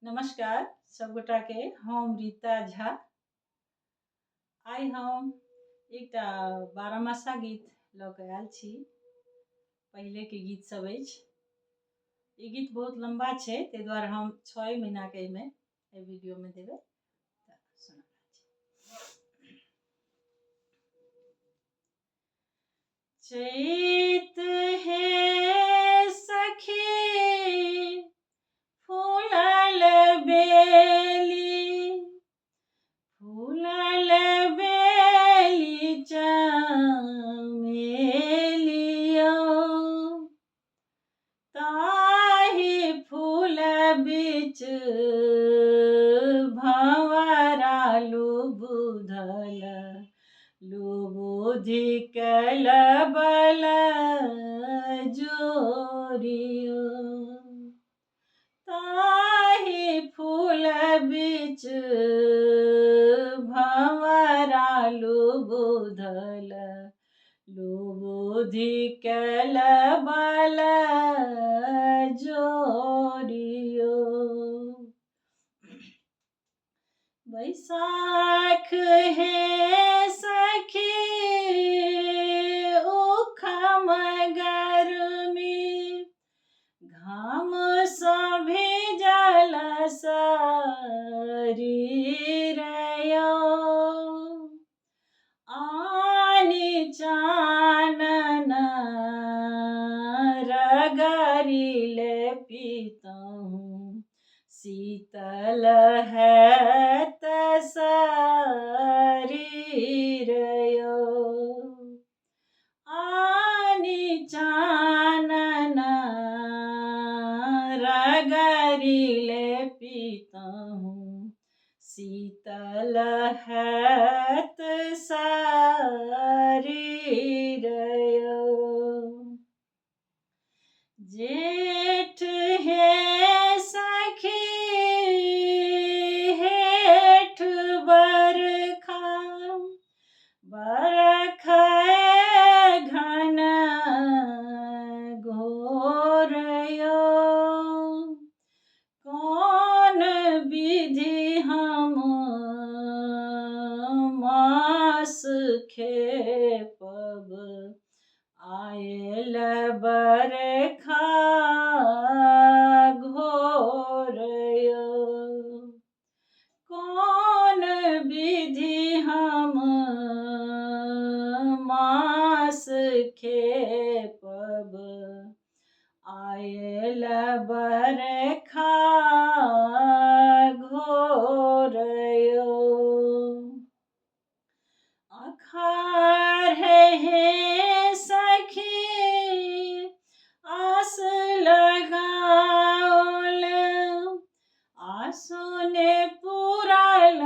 नमस्कार सबगोटाके, हम रीता झा। आइ हम एकटा बारहमासा गीत लऽ कऽ आयल छी। पहिलेके गीत सब अछि। ई गीत बहुत लम्बा छै, ताहि दुआरे हम 6 महीनाके एहिमे एहि वीडियोमे देबै। तऽ सुना छी। चैत हे सखी फूलल बेली, फूलल बेली चमेलियो, ताहि फूल बिच भंवरा लुबुधल, लुबुधि कल बल जोरियो, ताहि फूल बिच भंवरा लुबुधल, लुबुधि कल बल जोरियो। बैसाख हे सखी उखम गर्मी, घाम सँ भिजल शरीर यो, आनि चानन रगड़िले पीतहुँ, शीतल हैत शरीर यो, आनि चानन रगड़िले पीतहुँ, शीतल हैत शरीर यो। जेठ हे सखी हेठ बरखा, बरखा घन घोर यो, कोन विधि हम मास खेपब, आयल बरखा घोर यो, कोन विधि हम मास खेपब, आयल बरखा घोर यो। अखार हे सखी आस लगाओल, आसुने पुरल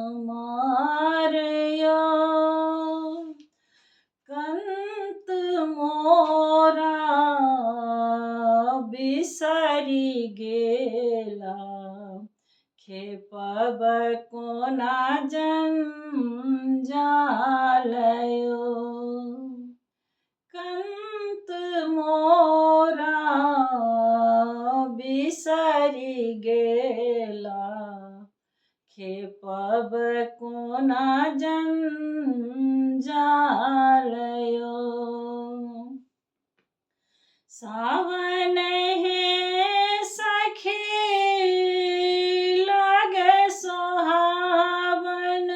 हमार यो, कंत मोरा बिसरि गेला, खेपब कोना जंजाल यो, कंत मोरा बिसरि गेला, खेपब कोना जंजाल यो। सावन हे सखी लागे सोहावन,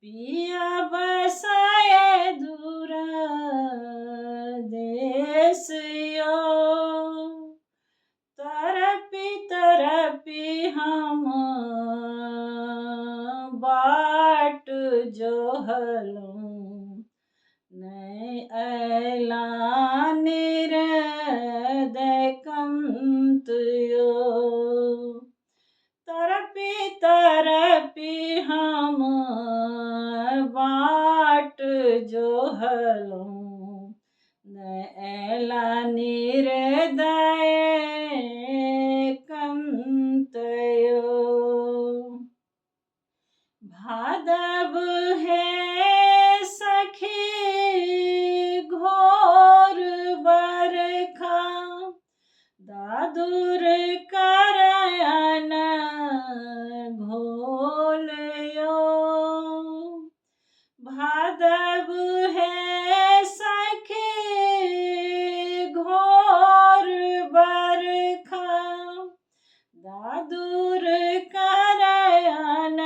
पिया बसाए दूर देश यो, तरपी तरपी हम बाट जोहलहुँ, नहि अयला निर्दय कंत यो, तरपी तरपी हम बाट जोहलहुँ, नहि अयला निर्दय कंत यो। भादव हे सखी घोर बरखा, दादुर करयन घोल यौ। भादव हे सखी घोर बरखा, दादुर करयन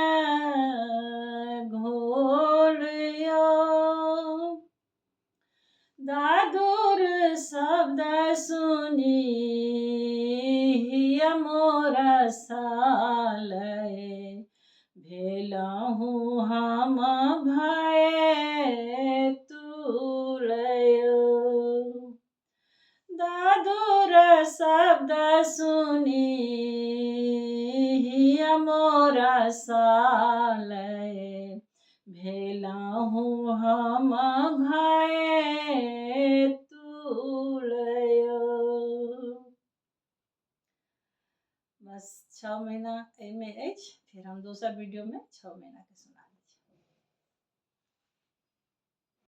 घोल यौ। दादुर शब्द सुनी हिय मोर सालय, भेलहुँ हम भय तुलय। दादुर शब्द सुनी हिय मोर सालय, भेलहुँ हम भय तुलय। बस 6 महीना एहिमे अछि, फेर हम दोसर वीडियोमे 6 महीनाके सुना।